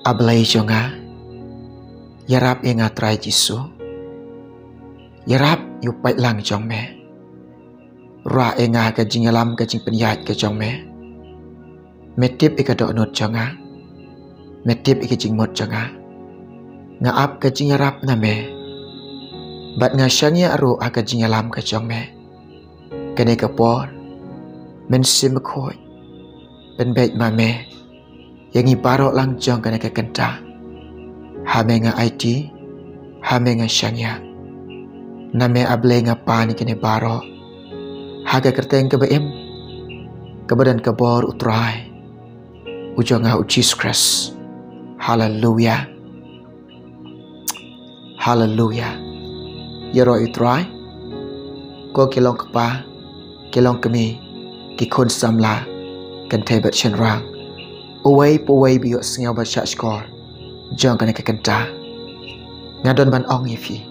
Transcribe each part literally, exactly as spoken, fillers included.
A Blei jong nga, ïarap ïa nga Trai Jisu. Ïarap ïa u paidlang jong me. Rah ïa nga ka jingïalam ka jingpynïaid ka jong me. Me tip ïa ka dohnud jong nga. Me tip ïa ka jingmut jong nga. Nga ap ka jingïarap na me. Bad nga shaniah ruh ha ka jingïalam ka jong me. Kane ka por, Mynsiem Bakhuid, pynbeit ma me ïa ngi baroh lang jong kane ka kynta. Ha me nga aiti, ha me nga shaniah. Na me A Blei nga pan ïa kine baroh ha ka kyrteng kaba im, kaba don ka bor U Trai, u jong nga U Jisu Khrist. Haleluia. Haleluia. Ïaroh ïa U Trai, ko ki long kpa, ki long kmie, ki khun samla, kynthei bad shynrang, uwei pa uwei ba ïohsngew bad shahshkor jong kane ka kynta. Nga don ban ong ïa phi.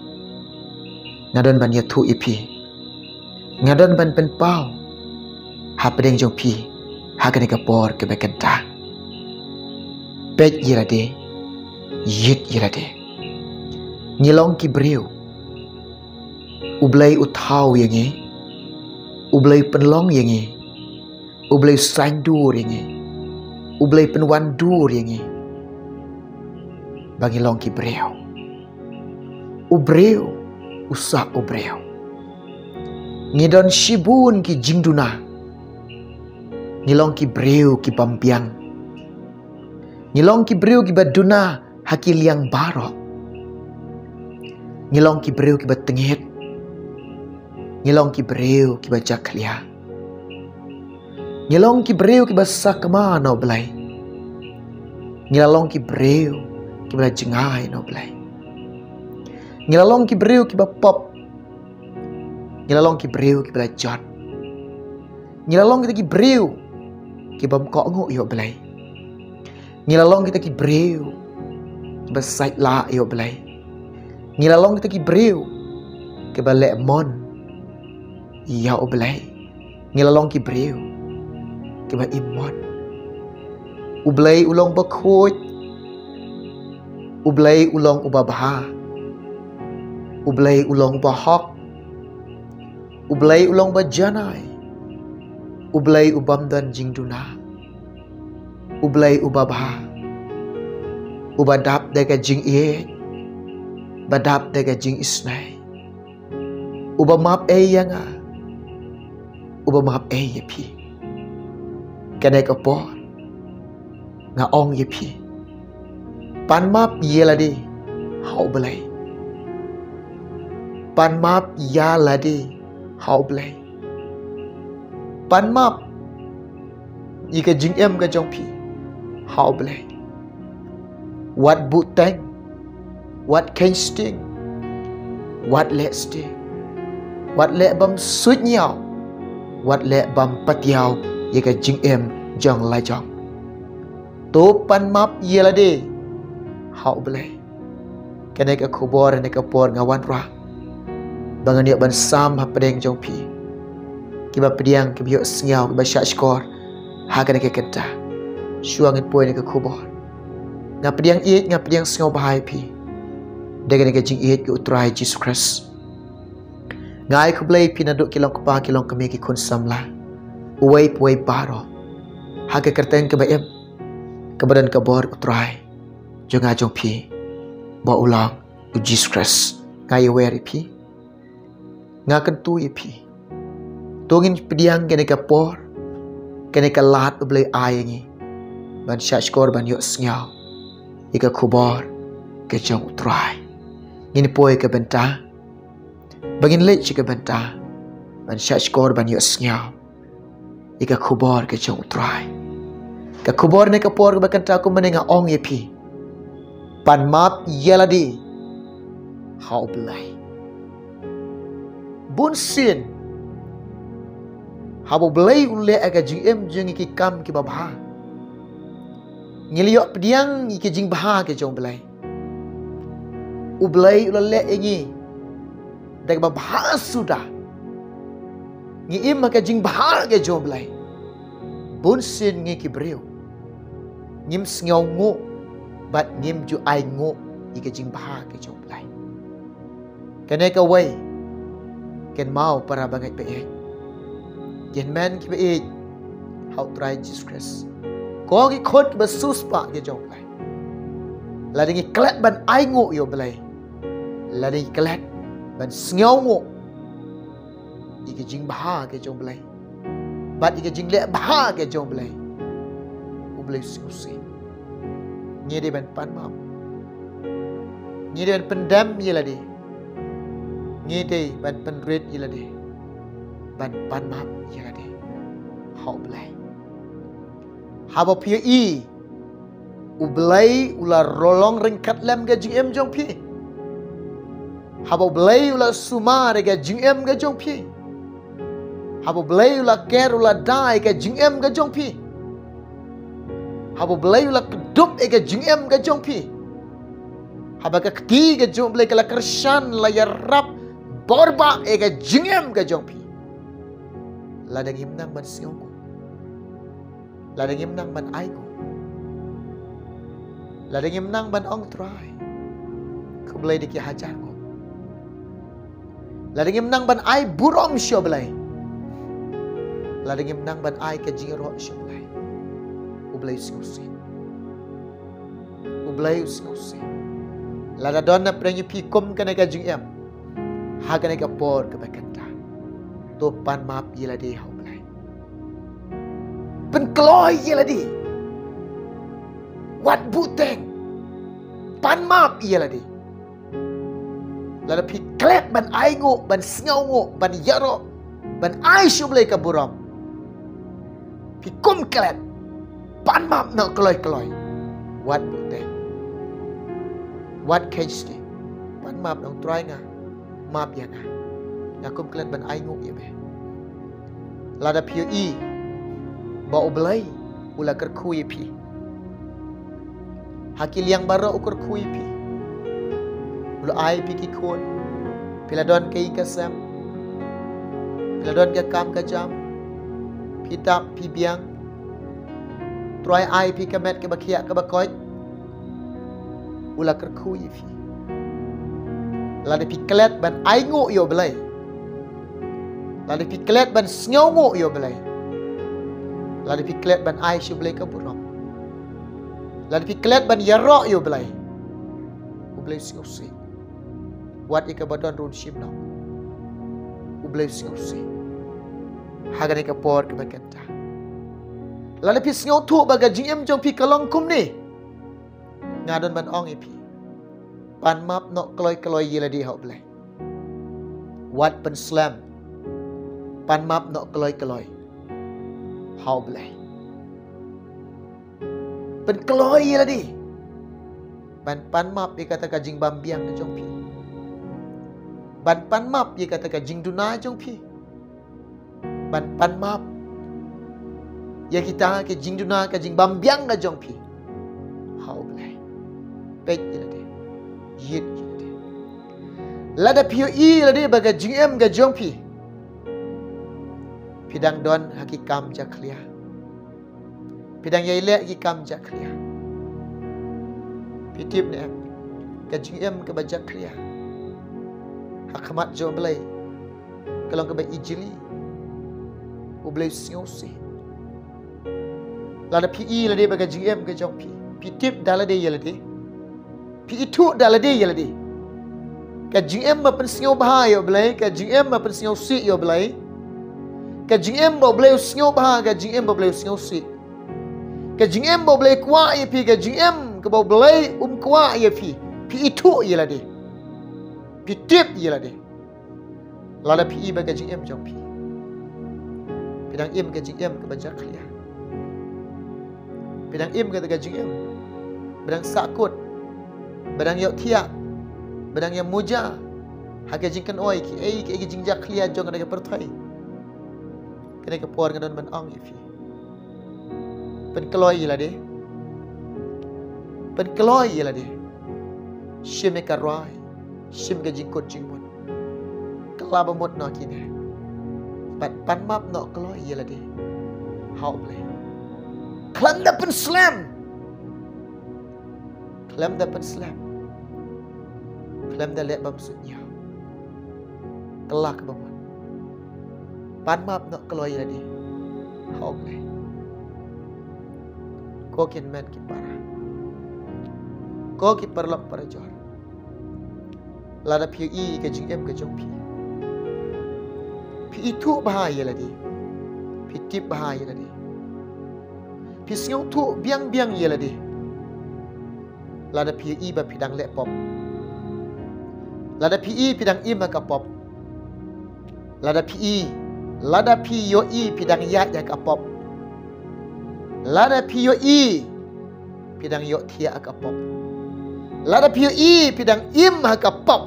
Nga don ban ïathuh ïa phi. Nga don ban pynpaw hapdeng jong phi ha kane ka por kaba kynta. Peit ïa lade, ïit ïa lade. Ngi long ki briew. U Blei u thaw ïa ngi. U Blei u pynlong ïa ngi. U Blei u saiñdur ïa ngi. U Blei u pynwandur ïa ngi ba ngi long ki briew. U briew u sah u briew. Ngi don shibun ki jingduna. Ngi long ki briew ki bym biang. Ngi long ki briew kiba duna ha ki liang baroh. Ngi long ki briew kiba tngit. Ngi long ki briew kiba jakhlia. Ngi long ki briew kiba sakma na U Blei. Ngi la long ki briew kiba la jngai na U Blei. Ngi la long ki briew kiba pop. Ngi la long ki briew kiba la jot. Ngi la long kita ki briew ki bym kohnguh ïa U Blei. Ngi la long kita ki briew kiba sait lah ïa U Blei. Ngi la long kita ki briew kiba leh mon ïa U Blei. Ngi la long ki briew kiba im mon. U Blei u long bakhuid. U Blei u long uba bha. U Blei u long uba hok. U Blei u long uba janai. U Blei u bym don jingduna. U Blei uba bha. Uba dap da ka jingïeit. Ba dap da ka jingisnei. Uba map ei ïa nga. Uba map ei ïa phi. Kane ka por nga ong ïa phi, pan map ïa lade ha U Blei. Pan map ïa lade ha U Blei. Pan map ïa ka jingim ka jong phi ha U Blei. Wat buhteng, wat kheiñ sting, wat leh sting, wat leh bym suidñiaw, wat leh bym patiaw ïa ka jingim jong la jong. To pan map ïa lade ha U Blei. Kane ka khubor, kane ka por nga wanrah ba ngan ïoh ban sam hapdeng jong phi kiba pdiang, kiba ïohsngew, kiba shahshkor ha kane ka kynta. Shuwa ngin poi na ka khubor, nga pdiang ïeit, nga pdiang sngewbha ïa phi da kane ka jingïeit ka U Trai Jisu Khrist. Nga ai khublei ïa phi naduh ki long kpa, ki long kmie, ki khun samla, uwei pa uwei baroh, ha ka kyrteng kaba im, kaba don ka bor U Trai jong nga jong phi, ba u long U Jisu Khrist. Nga ïawer ïa phi. Nga kyntu ïa phi. To ngin pdiang kane ka por, kane ka lad U Blei ai ïa ngi ban shahshkor, ban ïohsngew ïa ka khubor ka jong U Trai. Ngin poi ka bynta, ba ngin leit sha ka bynta ban shahshkor, ban ïohsngew ïa ka khubor ka jong U Trai. Ka khubor kane ka por kaba kynta, kumne nga ong ïa phi, pan map ïa lade ha U Blei. Bunsien haba U Blei u leh ïa ka jingim jong ngi ki kam kiba bha, ngi la ïoh pdiang ïa ka jingbha ka jong U Blei. U Blei u la leh ïa ngi da kaba bha suda. Ngi im ha ka jingbha ka jong U Blei. Bunsien ngi ki briew ngim sngewnguh, bad ngim ju ainguh ïa ka jingbha ka jong U Blei. Kane kawei, kynmaw para bangeit ba ïeit, ki hynmen ki ba ïeit ha U Trai Jisu Khrist, ko ki khun ki ba siewspah ki jong U Blei, lada ngi klet ban ainguh ïa U Blei, lada ngi klet ban sngewnguh ïa ka jingbha ka jong U Blei bad ïa ka jingleh bha ka jong U Blei, U Blei u sngewsih. Ngi dei ban pan map, ngi dei ban pyndem ïa lade, ngi dei ban pynrit ïa lade, ban pan map ïa lade ha U Blei. Haba phi ïohi U Blei u la long ryngkat lem ka jingim jong phi, haba U Blei u la sumar ïa ka jingim ka jong phi, haba U Blei u la ker u la da ïa ka jingim ka jong phi, haba U Blei u la kdup ïa ka jingim ka jong phi, haba ka kti ka jong U Blei ka la kyrshan, la ïarap bor bha ïa ka jingim ka jong phi, lada ngim nang ban sngewnguh, lada ngim nang ban ainguh, lada ngim nang ban ong, Trai, khublei da ki hajar nguh, lada ngim nang ban ai burom sha U Blei, lada ngim nang ban ai ka jingïaroh sha U Blei, U Blei u sngewsih. U Blei u sngewsih. Lada don napdeng ïa phi kum kane ka jingim ha kane ka por kaba kynta, to pan map ïa lade ha U Blei. Pynkloi ïa lade. Wat buhteng. Pan map ïa lade. Lada phi klet ban ainguh, ban sngewnguh, ban ïaroh, ban ai sha U Blei ka burom, phi kum klet, pan map noh kloi kloi. Wat buhteng. Wat kheiñ stet. Pan map noh, Trai, nga, map ïa nga. Nga kum klet ban ainguh ïa me. Lada phi ïohi ba U Blei u la kyrkhu ïa phi, ha ki liang baroh u kyrkhu ïa phi, u la ai phi ki khun, phi la don ka ïing ka sem, phi la don ka kam ka jam, phi dap phi biang, Trai ai phi ka met kaba khiah kaba koit, u la kyrkhu ïa phi. Lada phi klet ban ainguh ïa U Blei, lada phi klet ban sngewnguh ïa U Blei, lada phi klet ban ai sha U Blei ka burom, lada phi klet ban ïaroh ïa U Blei, U Blei u sngewsih. Wat ïa kaba don ruh un shim noh, U Blei u sngewsih. Ha kane ka por kaba kynta, lada phi sngewthuh ba ka jingim jong phi ka long kumne, nga don ban ong ïa phi, pan map noh kloi kloi ïa lade ha U Blei. Wat pynslem. Pan map noh kloi kloi ha U Blei. Pynkloi ïa lade ban pan map ïa kata ka jingbym biang ka jong phi, ban pan map ïa kata ka jingduna jong phi, ban pan map ïa kita ki jingduna, ka jingbym biang ka jong phi ha U Blei. Peit ïa lade, ïit ïa lade. Lada phi ïohi ïa lade ba ka jingim ka jong phi, phi dang don ha ki kam jakhlia, phi dang ïai leh ki kam jakhlia, phi tip ne em, ka jingim kaba jakhlia ha khmat jong U Blei ka long kaba ijli. U Blei u sngewsih. Lada phi ïohi ïa lade ba ka jingim ka jong phi, phi tip da lade ïa lade, phi ithuh da lade ïa lade, ka jingim ba pynsngewbha ïa U Blei, ka jingim ba pynsngewsih ïa U Blei, ka jingim ba U Blei u sngewbha, ka jingim ba U Blei u sngewsih, ka jingim ba U Blei u kwah ïa phi, ka jingim kaba U Blei um kwah ïa phi, phi ithuh ïa lade, phi tip ïa lade. Lada phi ïohi ba ka jingim jong phi, phi dang im ka jingim kaba jakhlia, phi dang im kata ka jingim ba dang sahkut, ba dang ïohthiah, ba dang ïamuja ha ka jingkynoi kiei kiei ki jingjakhlia jong kane ka pyrthei, kane ka por nga don ban ong ïa phi, pynkloi ïa lade. Pynkloi ïa lade. Shim ïa ka rai, shim ka jingkut jingmut, kylla ba mut noh kine, bad pan map noh kloi ïa lade ha U Blei. Khlem da pynslem, Khlem da pynslem, khlem da leh bymsuidñiew. Kylla kaba mut. Pan map noh kloi ïa lade ha U Blei. Ko ki hynmen ki para, ko ki paralok parajor, lada phi ïohi ka jingim ka jong phi, phi ithuh bha ïa lade, phi tip bha ïa lade, phi sngewthuh biang biang ïa lade, lada phi ïohi ba phi dang leh pop, lada phi ïohi phi dang im ha ka pop, lada phi ïohi, lada phi ïohi phi dang ïaid ha ka pop, lada phi ïohi phi dang ïohthiah ha ka pop, lada phi ïohi phi dang im ha ka pop,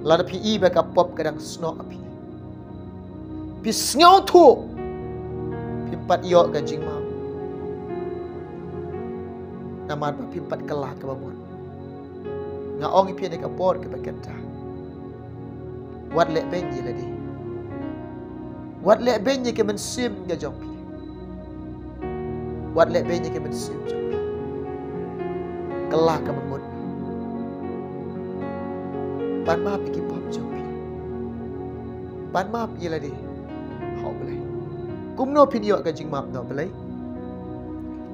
lada phi ïohi ba ka pop ka dang snoh ha phi, phi sngewthuh, phim pat ïoh ka jingmap. Namar ba phim pat kylla kaba mut. Nga ong ïa phi ha kane ka por kaba kynta, wat lehbeiñ ïa lade. Wat lehbeiñ ïa ka mynsiem ka jong phi. Wat lehbeiñ ïa ka mynsiem jong phi. Kylla kaba mut. Pan map ïa ki pop jong phi. Pan map ïa lade ha U Blei. Kumno phin ïoh ka jingmap na U Blei?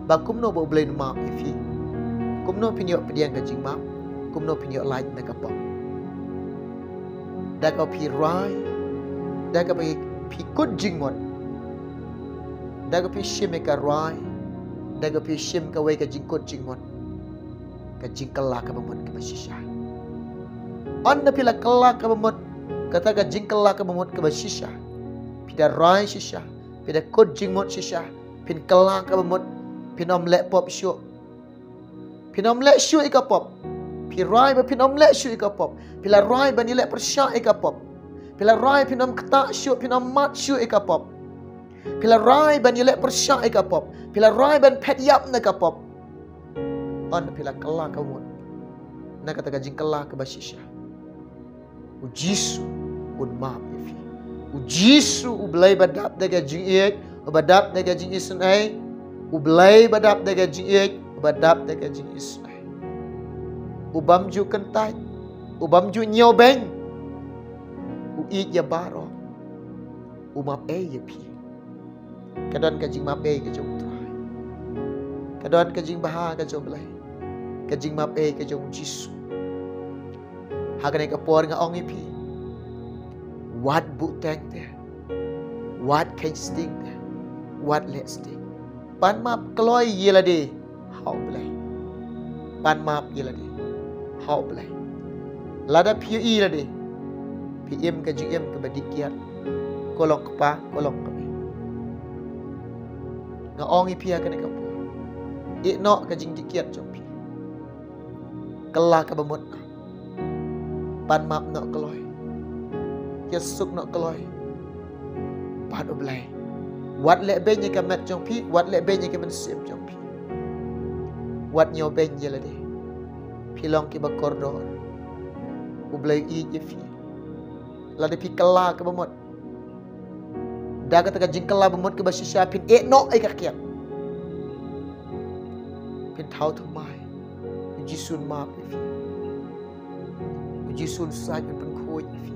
Ba kumno ba U Blei un map ïa phi? Kumno phin ïoh pdiang ka jingmap? Kumno phin ïoh lait na ka pop? Da kaba phi rwai, da kaba phi kut jingmut, da kaba phi shim ïa ka rwai, da kaba phi shim kawei ka jingkut jingmut, ka jingkylla kaba mut kaba shisha. Ynda phi la kylla kaba mut, kata ka jingkylla kaba mut kaba shisha, phi da rwai shisha, phi da kut jingmut shisha, phin kylla kaba mut, phin ym leh pop shuh. Phin ym leh shuh ïa ka pop. Phi rwai ba phin ym leh shuh ïa ka pop. Phi la rwai ban ïaleh pyrshah ïa ka pop. Phi la rwai phin ym ktah shuh, phin ym mad shuh ïa ka pop. Phi la rwai ban ïaleh pyrshah ïa ka pop. Phi la rwai ban phet ïap na ka pop. Ynda phi la kylla kaba mut na kata ka jingkylla kaba shisha, U Jisu un map ïa phi. U Jisu, U Blei ba dap da ka jingïeit, uba dap da ka jingisynei. U Blei ba dap da ka jingïeit, uba dap da ka jingisynei. U bym ju kyntait, u bym ju ñiewbeiñ. U ïeit ïa baroh. U map ei ïa phi. Ka don ka jingmap ei ka jong U Trai. Ka don ka jingbha ka jong U Blei. Ka jingmap ei ka jong U Jisu. Ha kane ka por nga ong ïa phi, wat buhteng te, wat kheiñ sting te, wat leh sting. Pan map kloi ïa lade ha U Blei. Pan map ïa lade ha U Blei. Lada phi ïohi lade phi im ka jingim kaba dih kiad, ko long kpa, ko long kmie, nga ong ïa phi ha kane ka por, ïeh noh ka jingdih kiad jong phi. Kylla kaba mut noh. Pan map noh kloi. Ïasuk noh kloi bad U Blei. Wat lehbeiñ ïa ka met jong phi, wat lehbeiñ ïa ka mynsiem jong phi. Wat ñiewbeiñ ïa lade. Phi long kiba kordor. U Blei u ïeit ïa phi. Lada phi kylla kaba mut, da kata ka jingkylla ba mut kaba shisha phin ïeh noh ïa ka kiad. Phin thaw thymmai. U Jisu un map ïa phi. U Jisu un sait, un pynkhuid ïa phi.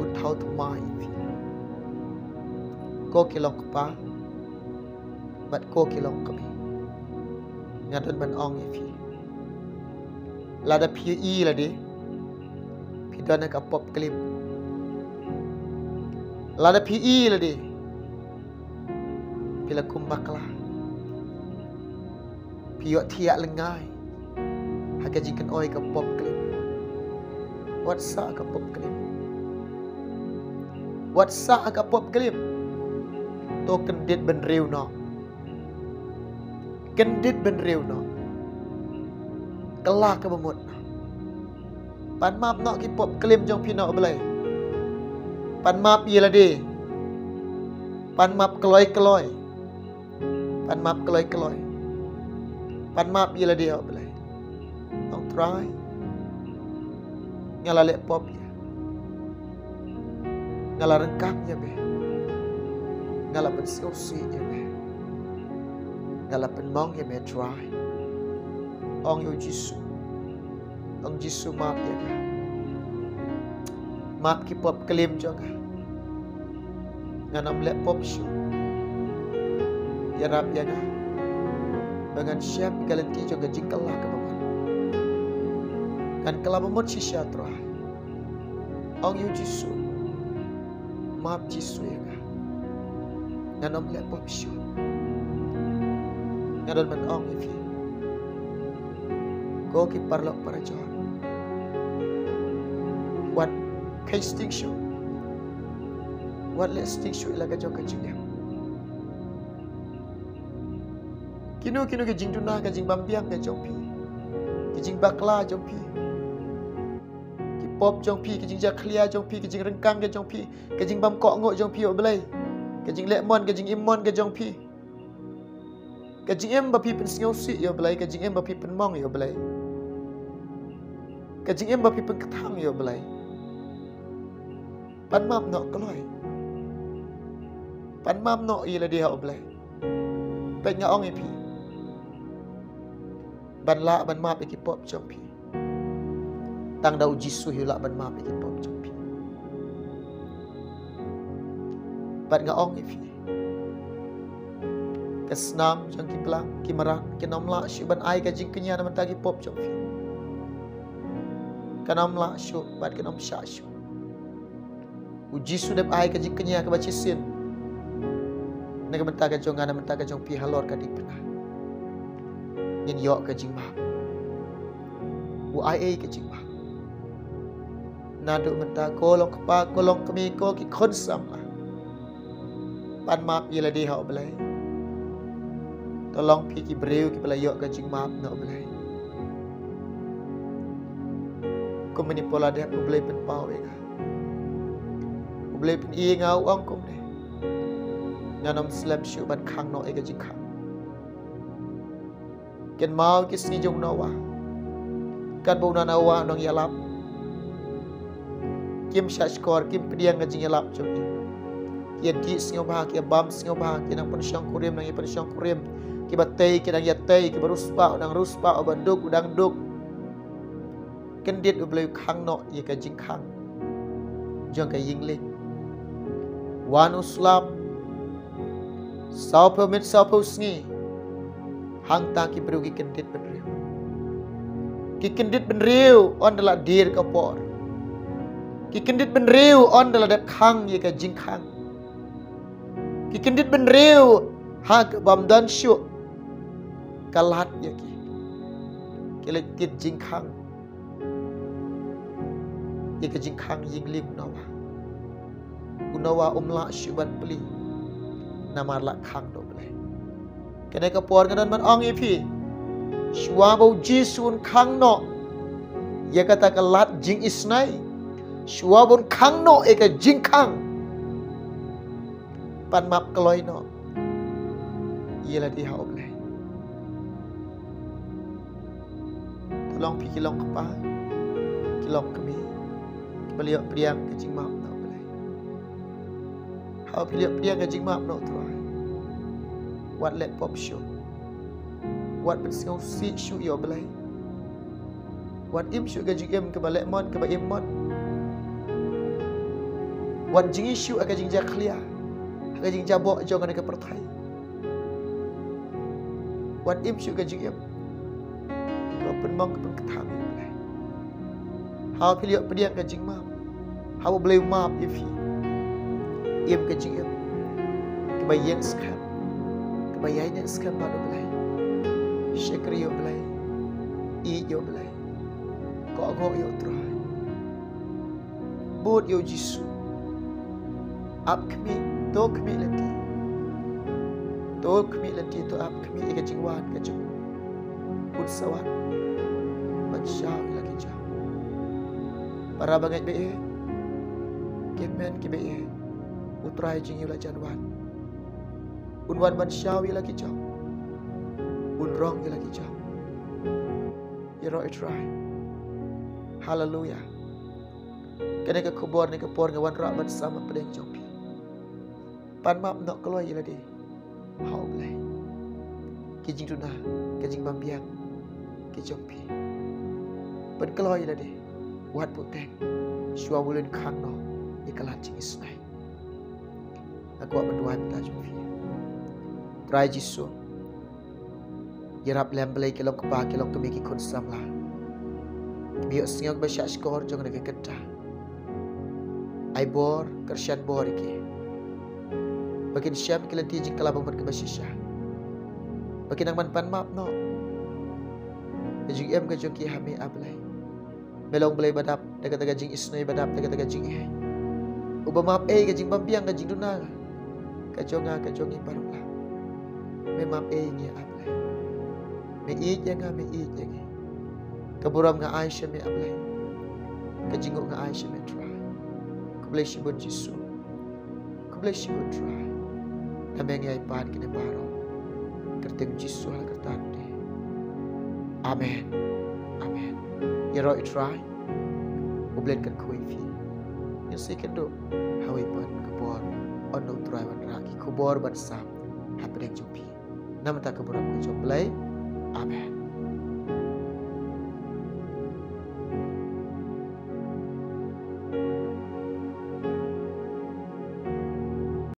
Un thaw thymmai ïa phi. Ko ki long kpa bad ko ki long kmie, nga don ban ong ïa phi, lada phi ïohi lade phi don ha ka pop klim, lada phi ïohi lade phi la kum bakla, phi ïohthiah lyngngai ha ka jingkynoi ka pop klim, wat sah ha ka pop klim. Wat sah ha ka pop klim. To kyndit bynriew noh. Kyndit bynriew noh. Kylla kaba mut noh. Pan map noh ki pop klim jong phi na U Blei. Pan map ïa lade. Pan map kloi kloi. Pan map kloi kloi. Pan map ïa lade, O Blei. Ong Trai, nga la leh pop ïa, nga la ryngkat ïa me, nga la pynsngewsih ïa me, nga la pynmong ïa me Trai. Ong ïa u Jisu. Ong Jisu, map ïa nga. Map ki pop klim jong nga. Ngan ym leh pop shuh. Ïarap ïa nga ba ngan shem ïa ka lynti jong ka jingkylla kaba mon. Ngan kylla ba mut shisha, Trai. Ong ïa u Jisu. Map Jisu ïa nga. Ngan ym leh pop shuh. Nga don ban ong ïa phi, ko ki paralok parajor, wat kheiñ sting shuh. Wat leh sting shuh ïa la ka jong ka jingim. Kino kino ki jingduna, ka jingbym biang ka jong phi, ki jingbakla jong phi, ki pop jong phi, ki jingjakhlia jong phi, ki jingryngkang ka jong phi, ka jingbym kohnguh jong phi, ïa U Blei, ka jingleh mon, ka jingim mon ka jong phi, ka jingim ba phi pynsngewsih, ïa U Blei, ka jingim ba phi pynmong, ïa U Blei, ka jingim ba phi pynkthang, ïa U Blei. Pan map noh kloi. Pan map noh ïa lade ha U Blei. Peit, nga ong ïa phi, ban lah ban map ïa ki pop jong phi, tang da u Jisu hi u lah ban map ïa ki pop jong phi. Bad nga ong ïa phi, ka snam jong ki blang, ki mrad, kin ym lah shuh ban ai ka jingkñia na bynta ki pop jong phi. Kan ym lah shuh bad kan ym shah shuh. U Jisu u dep ai ka jingkñia kaba shisien na ka bynta ka jong nga, na bynta ka jong phi halor ka diengphna. Ngin ïoh ka jingmap. U ai ei ka jingmap. Naduh mynta, ko long kpa, ko long kmie, ko ki khun samla, pan map ïa lade ha U Blei. To long phi ki briew kiba la ïoh ka jingmap na U Blei. Kumne pat la dep, U Blei pynpaw ïa nga. U Blei pyni ïa nga, u ong kumne, ngan ym slem shuh ban khang noh ïa ka jingkhang. Kynmaw ki sngi jong u Noah. Katba u Noah u nang ïalap, kim shahshkor, kim pdiang ka jingïalap jong ki. Ki ïa dih sngewbha, ki ïa bam sngewbha, ki nang pynshongkurim, nang ïa pynshongkurim. Kiba tei ki nang ïa tei, kiba riewspah u nang riewspah, uba duk u nang duk. Kyndit U Blei u khang noh ïa ka jingkhang jong ka ïing lieng. Wan u slap, sawphew miet, sawphew sngi. Hangta ki briew ki kyndit bynriew. Ki kyndit bynriew ynda la dier ka por. Ki kyndit bynriew ynda la dep khang ïa ka jingkhang. Ki kyndit bynriew ha kabym don shuh ka lad ïa ki. Ki leit tied jingkhang ïa ka jingkhang ïing lieng u Noah. U Noah um lah shuh ban plie, namar la khang da U Blei. Kane ka por nga don ban ong ïa phi, shuwa ba u Jisu un khang noh ïa kata ka lad jingisynei, shuwa ba un khang noh ïa ka jingkhang, pan map kloi noh ïa lade ha U Blei. To long phi ki long kpa, ki long kmie, kiba la ïoh pdiang ka jingmap na U Blei. Haba phi la ïoh pdiang ka jingmap na U Trai, wat leh pop shuh. Wat pynsngewsih shuh ïa U Blei. Wat im shuh ka jingim kaba leh mon, kaba im mon. Wat jngi shuh ha ka jingjakhlia, ha ka jingjaboh jong kane ka pyrthei. Wat im shuh ka jingim kaba pynmong, kaba pynkthang ïa U Blei. Haba phi la ïoh pdiang ka jingmap, haba U Blei u map ïa phi, im ka jingim kaba ïeng skhem, kaba ïaineh skhem bad U Blei. Shakri ïa U Blei, ïeit ïa U Blei, kohnguh ïa U Trai. Bud ïa U Jisu. Ap khmih, to khmih lynti. To khmih lynti, to ap khmih ïa ka jingwan ka jong u. Un sa wan ban shaw ïa la ki jong. Para bangeit ba ïeit, ki hynmen ki ba ïeit, U Trai jong ngi u la jan wan. Un wan ban shaw ïa la ki jong. Un rong ïa la ki jong. Ïaroh ïa U Trai. Haleluia. Kane ka khubor, kane ka por nga wanrah ban sam hapdeng jong phi. Pan map noh kloi ïa lade ha U Blei. Ki jingduna, ki jingbymbiang, ki jong phi. Ban kloi lade wat buteng shuwa ba u la khang noh ïa ka lad jingisnei. Nga kwah ban duwai mynta jong phi. Trai Jisu, ïarap lem Blei ki long kpa ki long kmie ki khun samla. Ki ïohsngew kiba shah shkor jong kane ka kynta. Ai bor, kyrshan bor ïa ki. Ba kin shem ki lynti jingkylla bamut kiba shisha. Ba kin nang ban pan map noh ïa ka jingim ka jong ki ha me A Blei. Me long Blei ba dap da kata ka jingisnei, ba dap da kata ka jingeh. Uba map ei ka jingbymbiang, ka jingduna ka jong nga, ka jong ngi baroh lah. Me map ei ngi A Blei. Me ïeit ïa nga, me ïeit ïa ngi. Ka burom nga ai sha me A Blei. Ka jingnguh nga ai sha me Trai. Khublei shibun Jisu. Khublei shibun Trai. Na me ngi ai pat kine baroh. Kyrteng Jisu ha la kyrteng te. Amen. Amen. Ïaroh ïa u Trai. U Blei un kyrkhu ïa phi. Ngin sa ïakynduh ha kawei pat ka por. Hynda u Trai u wanrah ki khubor ban sam hapdeng jong phi. Namar ka burom ka jong u Blei. Amen.